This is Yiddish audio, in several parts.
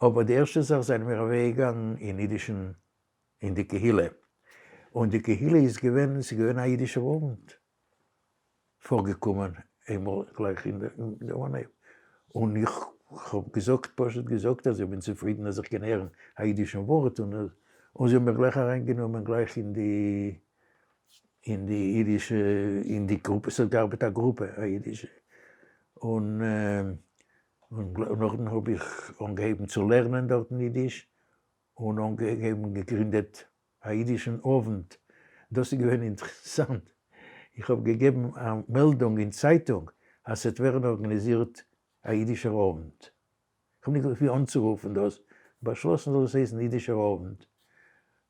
אבער די ערשטע זאך זענען מיר אוועקגעגאנגען אין אידישן, אין די קהילה, און די קהילה איז געווען, ס'איז געווען א אידישער אוונט פארגעקומען איינמאל גלייך אין דעם אנהייב, און איך האב געזאגט, פשוט געזאגט אז איך בין צופרידן אז איך קען הערן א אידישן ווארט, און זיי האבן מיך גלייך אריינגענומען גלייך אין די אין די אידישע, אין די גרופע, ס'האט געארבעט א גרופע א אידישע, און נאכדעם האב איך אנגעהויבן צו לערנען דארטן אידיש, און אנגעהויבן געגרינדעט א אידישן אוונט, דאס איז געווען אינטערעסאנט, איך האב געגעבן א מעלדונג אין צייטונג אז ס'וועט ווערן ארגאניזירט א אידישער אוונט, איך האב נישט געוואוסט ווי אנצורופן דאס, באשלאסן זאל עס הייסן אידישער אוונט,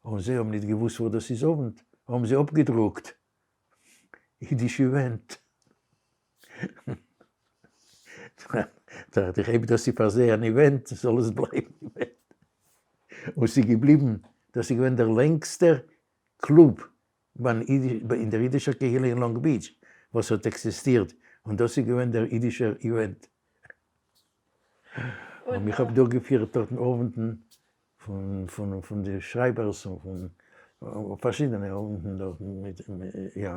און זיי האבן נישט געוואוסט וואס דאס איז אוונט, האבן זיי אפגעדרוקט אידיש event. טראכט איך אויב דאס איז פאר זיי אן event זאל עס בלייבן event. און ס'איז געבליבן, דאס איז געווען דער לענגסטער קלוב אין דער אידישער קהילה אין לאנג ביטש וואס האט עקזיסטירט, און דאס איז געווען דער אידישער event. און איך האב דורכגעפירט דארטן אוונטן פון די שרייבערס און פון פארשידענע אוונטן דארטן מיט יא,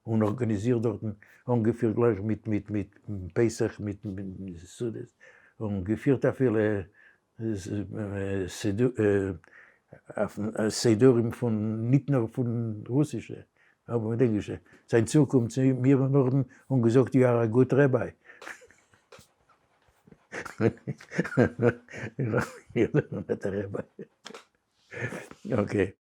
און ארגאניזירט דארטן, אנגעפירט גלייך מיט מיט מיט פסח מיט סעודות, און געפירט אפילו סידורים פון ניט נאר פון רוסישע אבער מיט ענגלישע, זיין צוקומט צו מיר נאכדעם און געזאגט you are a good rabbi. Okay.